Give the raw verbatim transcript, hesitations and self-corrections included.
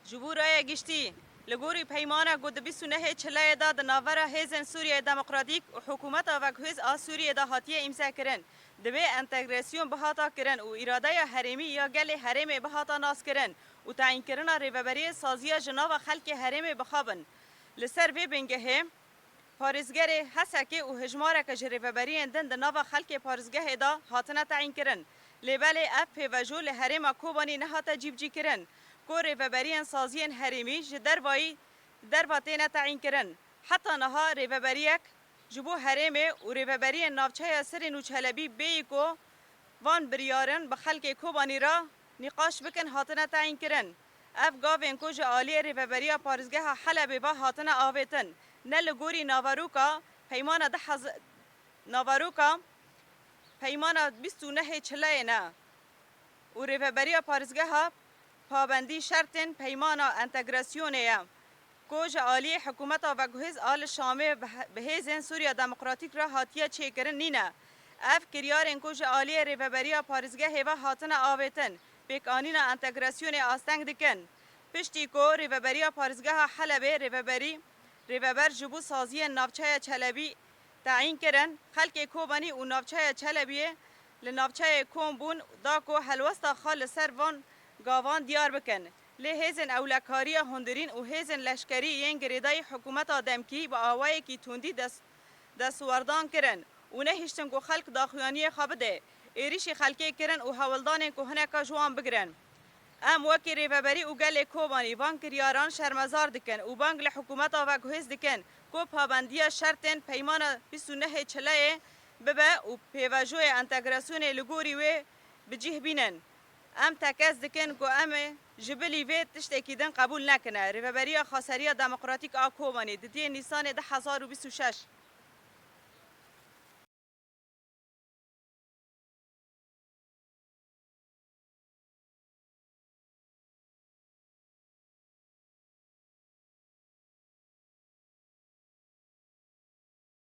Ji bo raya giştî, li gorî peymana ku di bîst û nehê Çilayê de di navbera Hêzên Sûriyeyê Demokratîk û Hikûmeta Veguhêz a Sûriyê de hatiye îmzekirin, divê entegrasyon bihata kirin û îradeya herêmî ya gelê herêmê bihata naskirin û tayînkirina rêveberiyê saziya ji nava xelkê herêmê bixabin. Li ser vê bingehê, parêzgerê Hesekê û hejmareke ji rêveberiyên din di nava xelkê parêzgehê de hatine teyînkirin. Lê belê ev pêvejo li herêma Kobanî nehate cîbicîkirin, ku rêveberiyên saziyên herêmî ji dervayî derva têne teyînkirin. Heta niha rêveberiyek ji bo herêmê û rêveberiyên navçeya Sirîn û Çelebî bêyî ku van biryarin bi xelkê Kobanî re nîqaş bikin hatine teyînkirin. Ev gavên ku ji aliyê Rêveberiya Parêzgeha Helebê ve hatine avêtin, ne li gorî naveroka peymana du hezar, naveroka peymana bîst û nehê Çilayê ne û Rêveberiya Parêzgeha pabendî şertên peymana entegrasyonê ye, ku ji aliyê hikûmeta veguhêz a li Şamê bi he-, bi hêzên Sûriya Demokratîk re hatiye çêkirin nîne. Ev kiryarên ku ji aliyê Rêveberiya Parêzgehê ve hatine avêtin, pêkanîna entegrasyonê asteng dikin. Piştî ku Rêveberiya Parêzgeha Helebê rêveberî, rêveber ji bo saziyên navçeya Çelebî teyîn kirin, xelkê Kobanî û navçeya Çelebiyê li navçeyê kom bûn da ku helwesta xwe li ser van gavan diyar bikin. Lê hêzên ewlekariya hundirîn û hêzên leşkerî yên girêdayî hikûmeta demkî bi awayekî tundî dest, destwerdan kirin û nehiştin ku xelk daxuyaniyê xwe bide. Êrîşî xelkê kirin û hewldanên ku hineka ji wan bigirin. Em wekî rêveberî û gelê Kobanî van kiryaran şermezar dikin û bang li hikûmeta veguhêz dikin ku pabendiya şertên peymana bîst û nehê Çilayê bibe û pêvajoyê entegrasyonê li gorî wê bi cih bînin. Em tekez dikin ku em ê ji bilî vê tiştekî din qebûl nekine. Rêveberiya Xweseriya Demokratîk a Kobanî di duyê Nîsanê du hezar û bîst û şeş.